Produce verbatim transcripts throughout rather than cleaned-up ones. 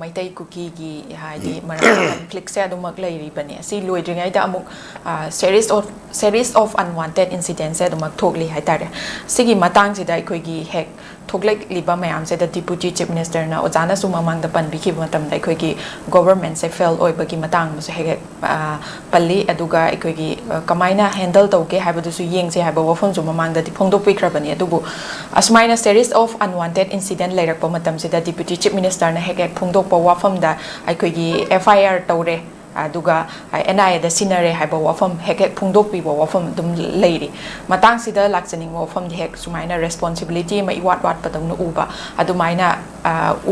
ꯃꯩꯇꯩ ꯀꯨꯀꯤꯒꯤ ꯍꯥꯏꯗꯤ ꯃꯔꯛꯇ ꯀꯟꯐ꯭ꯂꯤꯛꯁꯦ ꯑꯗꯨꯃꯛ ꯂꯩꯔꯤꯕꯅꯤ꯫ ꯑꯁꯤ ꯂꯣꯏꯗ꯭ꯔꯤꯉꯩꯗ ꯑꯃꯨꯛ series of series of unwanted incidentꯁꯦ ꯑꯗꯨꯃꯛ ꯊꯣꯛꯂꯤ ꯍꯥꯏꯇꯥꯔꯦ꯫ ꯁꯤꯒꯤ ꯃꯇꯥꯡꯁꯤꯗ ꯑꯩꯈꯣꯏꯒꯤ ꯍꯦꯛ ꯊꯣꯛꯂꯛꯂꯤꯕ ꯃꯌꯥꯝꯁꯤꯗ Deputy Chief Ministerꯅ ꯑꯣꯖꯥꯅꯁꯨ ꯃꯃꯥꯡꯗ ꯄꯟꯕꯤꯈꯤꯕ ꯃꯇꯝꯗ ꯑꯩꯈꯣꯏꯒꯤ governmentꯁꯦ fail ꯑꯣꯏꯕꯒꯤ ꯃꯇꯥꯡ ꯑꯃꯁꯨ ꯍꯦꯛ ꯍꯦꯛ ꯄꯜꯂꯤ꯫ ꯑꯗꯨꯒ ꯑꯩꯈꯣꯏꯒꯤ ꯀꯃꯥꯏꯅ handle ꯇꯧꯒꯦ ꯍꯥꯏꯕꯗꯨꯁꯨ ꯌꯦꯡꯁꯦ ꯍꯥꯏꯕ ꯋꯥꯐꯝꯁꯨ ꯃꯃꯥꯡꯗꯗꯤ ꯐꯣꯡꯗꯣꯛꯄꯤꯈ꯭ꯔꯕꯅꯤ꯫ ꯑꯗꯨꯕꯨ ꯑꯁꯨꯃꯥꯏꯅ series of unwanted incident ꯂꯩꯔꯛꯄ ꯃꯇꯝꯁꯤꯗ Deputy Chief Ministerꯅ ꯍꯦꯛ ꯍꯦꯛ ꯐꯣꯡꯗꯣꯛꯄ ꯋꯥꯐꯝꯗ ꯑꯩꯈꯣꯏꯒꯤ F I R ꯇꯧꯔꯦ, ꯑꯗꯨꯒ N I Aꯗ ꯁꯤꯟꯅꯔꯦ ꯍꯥꯏꯕ ꯋꯥꯐꯝ ꯍꯦꯛ ꯍꯦꯛ ꯐꯣꯡꯗꯣꯛꯄꯤꯕ ꯋꯥꯐꯝ ꯑꯗꯨꯝ ꯂꯩꯔꯤ꯫ ꯃꯇꯥꯡꯁꯤꯗ ꯂꯥꯛꯆꯅꯤꯡꯕ ꯋꯥꯐꯝꯗꯤ ꯍꯦꯛ ꯁꯨꯃꯥꯏꯅ responsibility ꯑꯃ ꯏꯋꯥꯠ ꯋꯥꯠꯄꯗꯧꯅ ꯎꯕ, ꯑꯗꯨꯃꯥꯏꯅ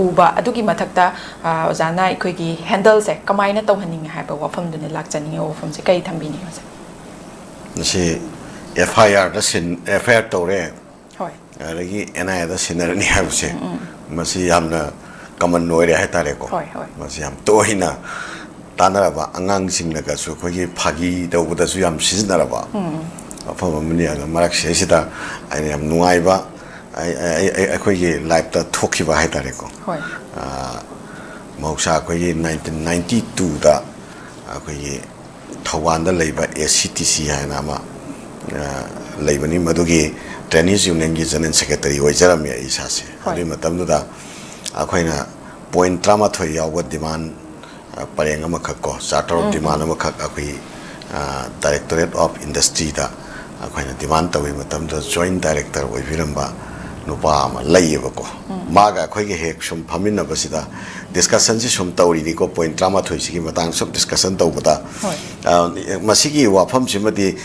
ꯎꯕ꯫ ꯑꯗꯨꯒꯤ ꯃꯊꯛꯇ ꯑꯣꯖꯥꯅ ꯑꯩꯈꯣꯏꯒꯤ handleꯁꯦ ꯀꯃꯥꯏꯅ ꯇꯧꯍꯟꯅꯤꯡꯉꯤ ꯍꯥꯏꯕ ꯋꯥꯐꯝꯗꯨꯅꯤ ꯂꯥꯛꯆꯅꯤꯡꯉꯤ꯫ ꯋꯥꯐꯝꯁꯦ ꯀꯔꯤ ꯊꯝꯕꯤꯅꯤꯡꯉꯤ ꯑꯣꯖꯥ? ꯃꯁꯤ F I Rꯗ ꯁꯤꯟ F I R ꯇꯧꯔꯦ, ꯍꯣꯏ꯫ ꯑꯗꯒꯤ N I Aꯗ ꯁꯤꯟꯅꯔꯅꯤ ꯍꯥꯏꯕꯁꯦ ꯃꯁꯤ ꯌꯥꯝꯅ common ꯑꯣꯏꯔꯦ ꯍꯥꯏꯇꯥꯔꯦꯀꯣ꯫ ꯍꯣꯏ, ꯍꯣꯏ꯫ ꯃꯁꯤ ꯌꯥꯝ ꯇꯣꯏꯅ ꯇꯥꯟꯅꯔꯕ, ꯑꯉꯥꯡꯁꯤꯡꯅꯒꯁꯨ ꯑꯩꯈꯣꯏꯒꯤ ꯐꯥꯒꯤ ꯇꯧꯕꯗꯁꯨ ꯌꯥꯝ ꯁꯤꯖꯤꯟꯅꯔꯕ ꯋꯥꯐꯝ ꯑꯃꯅꯤ꯫ ꯑꯗꯣ ꯃꯔꯛꯁꯤꯗꯩꯁꯤꯗ ꯑꯩꯅ ꯌꯥꯝ ꯅꯨꯡꯉꯥꯏꯕ ꯑꯩ- ꯑꯩ- ꯑꯩ- ꯑꯩꯈꯣꯏꯒꯤ lifeꯇ ꯊꯣꯛꯈꯤꯕ ꯍꯥꯏꯇꯥꯔꯦꯀꯣ꯫ ꯍꯣꯏ꯫ ꯃꯍꯧꯁꯥ ꯑꯩꯈꯣꯏꯒꯤ nineteen ninety twoꯗ ꯑꯩꯈꯣꯏꯒꯤ ꯊꯧꯕꯥꯜꯗ ꯂꯩꯕ A C T C ꯍꯥꯏꯅ ꯑꯃ ꯂꯩꯕꯅꯤ꯫ ꯃꯗꯨꯒꯤ Trainees Unionꯒꯤ General Secretary ꯑꯣꯏꯖꯔꯝꯃꯤ ꯑꯩ ꯏꯁꯥꯁꯦ꯫ ꯍꯣꯏ꯫ ꯑꯗꯨꯒꯤ ꯃꯇꯝꯗꯨꯗ ꯑꯩꯈꯣꯏꯅ point ꯇꯔꯥꯃꯥꯊꯣꯏ ꯌꯥꯎꯕ demand ꯄꯔꯦꯡ ꯑꯃꯈꯛ ꯀꯣ, charter of demand ꯑꯃꯈꯛ ꯑꯩꯈꯣꯏ Directorate of Industryꯗ ꯑꯩꯈꯣꯏꯅ demand ꯇꯧꯕ ꯃꯇꯝꯗ joint director ꯑꯣꯏꯕꯤꯔꯝꯕ ꯅꯨꯄꯥ ꯑꯃ ꯂꯩꯌꯦꯕꯀꯣ꯫ ꯃꯥꯒ ꯑꯩꯈꯣꯏꯒ ꯍꯦꯛ ꯁꯨꯝ ꯐꯝꯃꯤꯟꯅꯕꯁꯤꯗ discussionꯁꯤ ꯁꯨꯝ ꯇꯧꯔꯤꯅꯤꯀꯣ, point ꯇꯔꯥꯃꯥꯊꯣꯏꯁꯤꯒꯤ ꯃꯇꯥꯡ ꯁꯨꯝ discussion ꯇꯧꯕꯗ ꯍꯣꯏ꯫ ꯃꯁꯤꯒꯤ ꯋꯥꯐꯝꯁꯤꯃꯗꯤ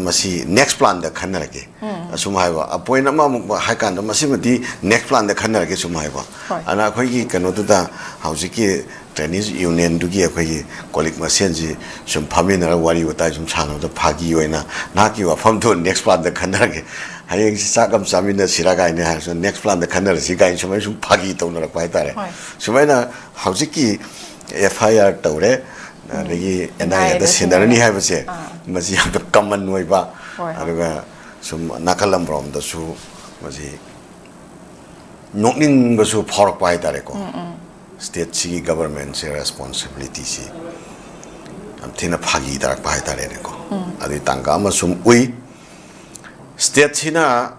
ꯃꯁꯤ next planꯗ ꯈꯟꯅꯔꯒꯦ꯫ ꯑꯁꯨꯝ ꯍꯥꯏꯕ, point ꯑꯃꯃꯨꯛ ꯍꯥꯏ ꯀꯥꯟꯗ ꯃꯁꯤꯃꯗꯤ next planꯗ ꯈꯟꯅꯔꯒꯦ ꯁꯨꯝ ꯍꯥꯏꯕ꯫ ꯍꯣꯏ꯫ ꯑꯗꯨꯅ ꯑꯩꯈꯣꯏꯒꯤ ꯀꯩꯅꯣꯗꯨꯗ ꯍꯧꯖꯤꯛꯀꯤ Trainees Unionꯗꯨꯒꯤ ꯑꯩꯈꯣꯏꯒꯤ colleague ꯃꯁꯦꯟꯁꯤ ꯁꯨꯝ ꯐꯝꯃꯤꯟꯅꯔꯒ ꯋꯥꯔꯤ ꯋꯥꯇꯥꯏ ꯁꯨꯝ ꯁꯥꯟꯅꯕꯗ ꯐꯥꯒꯤ ꯑꯣꯏꯅ ꯅꯍꯥꯛꯀꯤ ꯋꯥꯐꯝꯗꯣ next planꯗ ꯈꯟꯅꯔꯒꯦ, ꯍꯌꯦꯡꯁꯤ ꯆꯥꯛ ꯑꯃ ꯆꯥꯃꯤꯟꯅꯁꯤꯔꯥ ꯀꯥꯏꯅ ꯍꯥꯏꯔꯁꯨ next planꯗ ꯈꯟꯅꯔꯁꯤ ꯀꯥꯏꯅ ꯁꯨꯃꯥꯏꯅ ꯁꯨꯝ ꯐꯥꯒꯤ ꯇꯧꯅꯔꯛꯄ ꯍꯥꯏꯇꯥꯔꯦ꯫ ꯍꯣꯏ꯫ ꯁꯨꯃꯥꯏꯅ ꯍꯧꯖꯤꯛꯀꯤ F I R ꯇꯧꯔꯦ, ꯑꯗꯒꯤ N I Aꯗ NIAꯗ ꯁꯤꯟꯅꯔꯅꯤ ꯁꯤꯟꯅꯔꯦ꯫ ꯍꯥꯏꯕꯁꯦ ꯑꯥ꯫ ꯃꯁꯤ ꯌꯥꯝꯅ common ꯑꯣꯏꯕ, ꯍꯣꯏ, ꯍꯣꯏ꯫ ꯑꯗꯨꯒ ꯁꯨꯝ ꯅꯥꯀꯜ ꯑꯃꯔꯣꯝꯗꯁꯨ ꯃꯁꯤ ꯅꯣꯛꯅꯤꯡꯕꯁꯨ ꯐꯥꯎꯔꯛꯄ ꯍꯥꯏꯇꯥꯔꯦꯀꯣ꯫ ꯎꯝ, ꯎꯝ꯫ ꯁ꯭ꯇꯦꯠꯁꯤꯒꯤ ꯒꯕꯔꯃꯦꯟꯁꯦ ꯔꯦꯁꯄꯣꯟꯁꯤꯕꯤꯂꯤꯇꯤꯁꯤ ꯌꯥꯝ ꯊꯤꯅ ꯐꯥꯒꯤ ꯇꯥꯔꯛꯄ ꯍꯥꯏꯇꯥꯔꯦꯅꯦꯀꯣ꯫ ꯑꯗꯨꯒꯤ ꯇꯥꯡꯀꯛ ꯑꯃꯁꯨ ꯑꯗꯨꯝ ꯎꯏ꯫ ꯁ꯭ꯇꯦꯠꯁꯤꯅ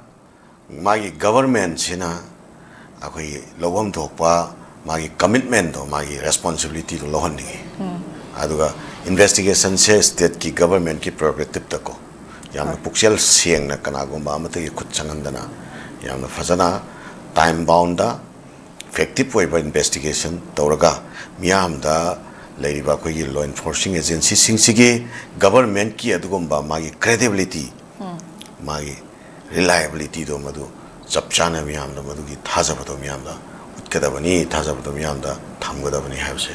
ꯃꯥꯒꯤ ꯒꯕꯔꯃꯦꯟꯁꯤꯅ ꯑꯩꯈꯣꯏꯒꯤ ꯂꯧꯐꯝ ꯊꯣꯛꯄ ꯃꯥꯒꯤ ꯀꯃꯤꯠꯃꯦꯟꯗꯣ, ꯃꯥꯒꯤ ꯔꯦꯁꯄꯣꯟꯁꯤꯕꯤꯂꯤꯇꯤꯗꯣ ꯂꯧꯍꯟꯅꯤꯡꯉꯤ꯫ ꯑꯗꯨꯒ ꯏꯟꯚꯦꯁꯇꯤꯒꯦꯁꯟꯁꯦ ꯁ꯭ꯇꯦꯠꯀꯤ ꯒꯕꯔꯃꯦꯟꯒꯤ ꯄ꯭ꯔꯣꯒ꯭ꯔꯦꯇꯤꯞꯇꯀꯣ, ꯌꯥꯝꯅ ꯍꯣꯏ꯫ ꯄꯨꯛꯆꯦꯜ ꯁꯦꯡꯅ ꯀꯅꯥꯒꯨꯝꯕ ꯑꯃꯠꯇꯒꯤ ꯈꯨꯠ ꯆꯪꯍꯟꯗꯅ ꯌꯥꯝꯅ ꯐꯖꯅ ꯇꯥꯏꯝ ꯕꯥꯎꯟꯗ ꯏꯐꯦꯛꯇꯤꯞ ꯑꯣꯏꯕ ꯏꯟꯚꯦꯁꯇꯤꯒꯦꯁꯟ ꯇꯧꯔꯒ ꯃꯤꯌꯥꯝꯗ ꯂꯩꯔꯤꯕ ꯑꯩꯈꯣꯏꯒꯤ ꯂꯣ ꯏꯟꯐꯣꯔꯁꯤꯡ ꯑꯦꯖꯦꯟꯁꯤꯁꯤꯡꯁꯤꯒꯤ ꯒꯕꯔꯃꯦꯟꯠꯀꯤ ꯑꯗꯨꯒꯨꯝꯕ ꯃꯥꯒꯤ ꯀ꯭ꯔꯦꯗꯤꯕꯤꯂꯤꯇꯤ, ꯃꯥꯒꯤ ꯔꯤꯂꯥꯏꯕꯤꯂꯤꯇꯤꯗꯣ ꯃꯗꯨ ꯆꯞ ꯆꯥꯅ ꯃꯤꯌꯥꯝꯗ ꯃꯗꯨꯒꯤ ꯊꯥꯖꯕꯗꯣ ꯃꯤꯌꯥꯝꯗ ꯎꯠꯀꯗꯕꯅꯤ, ꯊꯥꯖꯕꯗꯣ ꯃꯤꯌꯥꯝꯗ ꯊꯝꯒꯗꯕꯅꯤ ꯍꯥꯏꯕꯁꯦ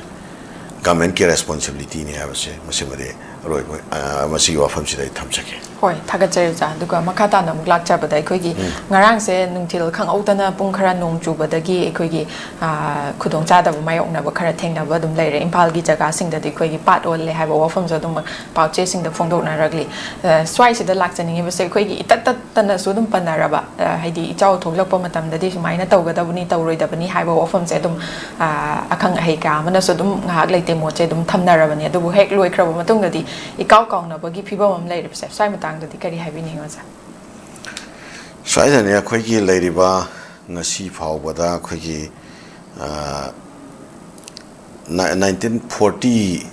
ꯒꯃꯦꯟꯠꯀꯤ ꯔꯦꯁꯄꯣꯟꯁꯤꯕꯤꯂꯤꯇꯤꯅꯤ ꯍꯥꯏꯕꯁꯦ ꯃꯁꯤꯃꯗꯤ ꯑꯔꯣꯏꯕ, ꯑ, ꯃꯁꯤꯒꯤ ꯋꯥꯐꯝꯁꯤꯗ ꯑꯩ ꯊꯝꯖꯒꯦ꯫ ꯍꯣꯏ, ꯊꯥꯒꯠꯆꯔꯤ ꯑꯣꯖꯥ꯫ ꯑꯗꯨꯒ ꯃꯈꯥ ꯇꯥꯅ ꯑꯃꯨꯛ ꯂꯥꯛꯆꯕꯗ, ꯑꯩꯈꯣꯏꯒꯤ ꯎꯝ꯫ ꯉꯔꯥꯡꯁꯦ ꯅꯨꯡꯊꯤꯜ ꯈꯪꯍꯧꯗꯅ ꯄꯨꯡ ꯈꯔ ꯅꯣꯡ ꯆꯨꯕꯗꯒꯤ ꯑꯩꯈꯣꯏꯒꯤ, ꯑ, ꯈꯨꯗꯣꯡꯆꯥꯗꯕ ꯃꯥꯌꯣꯛꯅꯕ ꯈꯔ ꯊꯦꯡꯅꯕ ꯑꯗꯨꯝ ꯂꯩꯔꯦ꯫ ꯏꯝꯐꯥꯜꯒꯤ ꯖꯒꯥꯁꯤꯡꯗꯗꯤ ꯑꯩꯈꯣꯏꯒꯤ ꯄꯥꯠ ꯑꯣꯜꯂꯦ ꯍꯥꯏꯕ ꯋꯥꯐꯝꯁꯨ ꯑꯗꯨꯝ ꯄꯥꯎꯆꯦꯁꯤꯡꯗ ꯐꯣꯡꯗꯣꯛꯅꯔꯛꯂꯤ꯫ ꯑ, ꯁ꯭ꯋꯥꯏꯁꯤꯗ ꯂꯥꯛꯆꯅꯤꯡꯉꯤꯕꯁꯦ, ꯑꯩꯈꯣꯏꯒꯤ ꯏꯇꯠ ꯇꯠꯇꯅꯁꯨ ꯑꯗꯨꯝ ꯄꯟꯅꯔꯕ, ꯑ, ꯍꯥꯏꯗꯤ ꯏꯆꯥꯎ ꯊꯣꯛꯂꯛꯄ ꯃꯇꯝꯗꯗꯤ ꯁꯨꯃꯥꯏꯅ ꯇꯧꯒꯗꯕꯅꯤ, ꯇꯧꯔꯣꯏꯗꯕꯅꯤ ꯍꯥꯏꯕ ꯋꯥꯐꯝꯁꯦ ꯑꯗꯨꯝ, ꯑ, ꯑꯈꯪ ꯑꯍꯩ ꯀꯌꯥ ꯑꯃꯅꯁꯨ ꯑꯗꯨꯝ ꯉꯥꯏꯍꯥꯛ ꯂꯩꯇꯦ ꯃꯣꯠꯁꯦ ꯑꯗꯨꯝ ꯊꯝꯅꯔꯕꯅꯤ꯫ ꯑꯗꯨꯕꯨ ꯍꯦꯛ ꯂꯣꯏꯈ꯭ꯔꯕ ꯃꯇꯨꯡꯗꯗꯤ ꯏꯀꯥꯎ ꯀꯥꯎꯅꯕꯒꯤ ꯐꯤꯕꯝ ꯑꯃ ꯂꯩꯔꯤꯕꯁꯦ, ꯁ꯭ꯋꯥꯏ ꯃꯇꯥꯡꯗꯗꯤ ꯀꯔꯤ ꯍꯥꯏꯕꯤꯅꯤꯡꯉꯤ ꯑꯣꯖꯥ? ꯁ꯭ꯋꯥꯏꯗꯅꯦ ꯑꯩꯈꯣꯏꯒꯤ ꯂꯩꯔꯤꯕ ꯉꯁꯤ ꯐꯥꯎꯕꯗ ꯑꯩꯈꯣꯏꯒꯤ, ꯑ, ꯅꯥꯏꯟꯇꯤꯟ ꯐꯣꯔꯇꯤ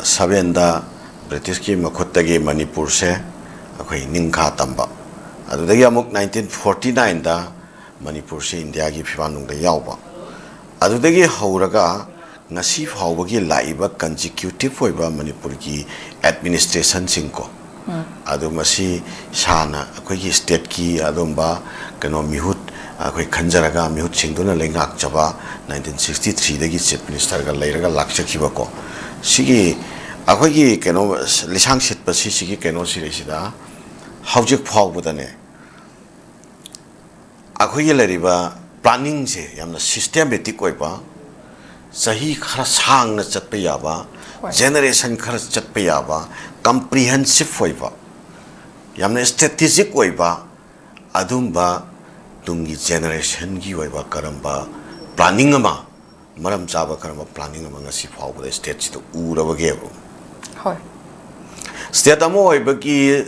ꯁꯚꯦꯟꯗ ꯕ꯭ꯔꯤꯇꯤꯁꯀꯤ ꯃꯈꯨꯠꯇꯒꯤ ꯃꯅꯤꯄꯨꯔꯁꯦ ꯑꯩꯈꯣꯏ ꯅꯤꯡꯈꯥ ꯇꯝꯕ, ꯑꯗꯨꯗꯒꯤ ꯑꯃꯨꯛ ꯅꯥꯏꯟꯇꯤꯟ ꯐꯣꯔꯇꯤ ꯅꯥꯏꯟꯗ ꯃꯅꯤꯄꯨꯔꯁꯦ ꯏꯟꯗꯤꯌꯥꯒꯤ ꯐꯤꯕꯥꯛꯅꯨꯡꯗ ꯌꯥꯎꯕ, ꯑꯗꯨꯗꯒꯤ ꯍꯧꯔꯒ ꯉꯁꯤ ꯐꯥꯎꯕꯒꯤ ꯂꯥꯛꯏꯕ ꯀꯟꯖꯤꯀ꯭ꯌꯨꯇꯤꯞ ꯑꯣꯏꯕ ꯃꯅꯤꯄꯨꯔꯒꯤ ꯑꯦꯗꯃꯤꯅꯤꯁꯇ꯭ꯔꯦꯁꯟꯁꯤꯡꯀꯣ, ꯑꯗꯨ ꯃꯁꯤ ꯁꯥꯅ ꯑꯩꯈꯣꯏꯒꯤ ꯁ꯭ꯇꯦꯠꯀꯤ ꯑꯗꯨꯝꯕ ꯀꯩꯅꯣ ꯃꯤꯍꯨꯠ ꯑꯩꯈꯣꯏ ꯈꯟꯖꯔꯒ ꯃꯤꯍꯨꯠꯁꯤꯡꯗꯨꯅ ꯂꯩꯉꯥꯛꯆꯕ ꯅꯥꯏꯟꯇꯤꯟ ꯁꯤꯛꯁꯇꯤ ꯊ꯭ꯔꯤꯗꯒꯤ ꯆꯤꯐ ꯃꯤꯅꯤꯁꯇꯔꯒ ꯂꯩꯔꯒ ꯂꯥꯛꯆꯈꯤꯕꯀꯣ꯫ ꯁꯤꯒꯤ ꯑꯩꯈꯣꯏꯒꯤ ꯀꯩꯅꯣ ꯂꯤꯁꯥꯡ ꯁꯤꯠꯄꯁꯤ, ꯁꯤꯒꯤ ꯀꯩꯅꯣꯁꯤꯗꯩꯁꯤꯗ ꯍꯧꯖꯤꯛ ꯐꯥꯎꯕꯗꯅꯦ ꯑꯩꯈꯣꯏꯒꯤ ꯂꯩꯔꯤꯕ ꯄ꯭ꯂꯥꯅꯤꯡꯁꯦ ꯌꯥꯝꯅ ꯁꯤꯁꯇꯦꯃꯦꯇꯤꯛ ꯑꯣꯏꯕ, ꯆꯍꯤ ꯈꯔ ꯁꯥꯡꯅ ꯆꯠꯄ ꯌꯥꯕ, ꯍꯣꯏ꯫ ꯖꯦꯅꯦꯔꯦꯁꯟ ꯈꯔ ꯆꯠꯄ ꯌꯥꯕ, ꯀꯝꯄ꯭ꯔꯤꯍꯦꯟꯁꯤꯞ ꯑꯣꯏꯕ, ꯌꯥꯝꯅ ꯏꯁꯇ꯭ꯔꯦꯇꯤꯖꯤꯛ ꯑꯣꯏꯕ, ꯑꯗꯨꯝꯕ ꯇꯨꯡꯒꯤ ꯖꯦꯅꯦꯔꯦꯁꯟꯒꯤ ꯑꯣꯏꯕ ꯀꯔꯝꯕ ꯄ꯭ꯂꯥꯅꯤꯡ ꯑꯃ ꯃꯔꯝ ꯆꯥꯕ ꯀꯔꯝꯕ planning ꯑꯃ ꯉꯁꯤ ꯐꯥꯎꯕꯗ stateꯁꯤꯗ ꯎꯔꯕꯒꯦꯕ? ꯍꯣꯏ꯫ State ꯑꯃ ꯑꯣꯏꯕꯒꯤ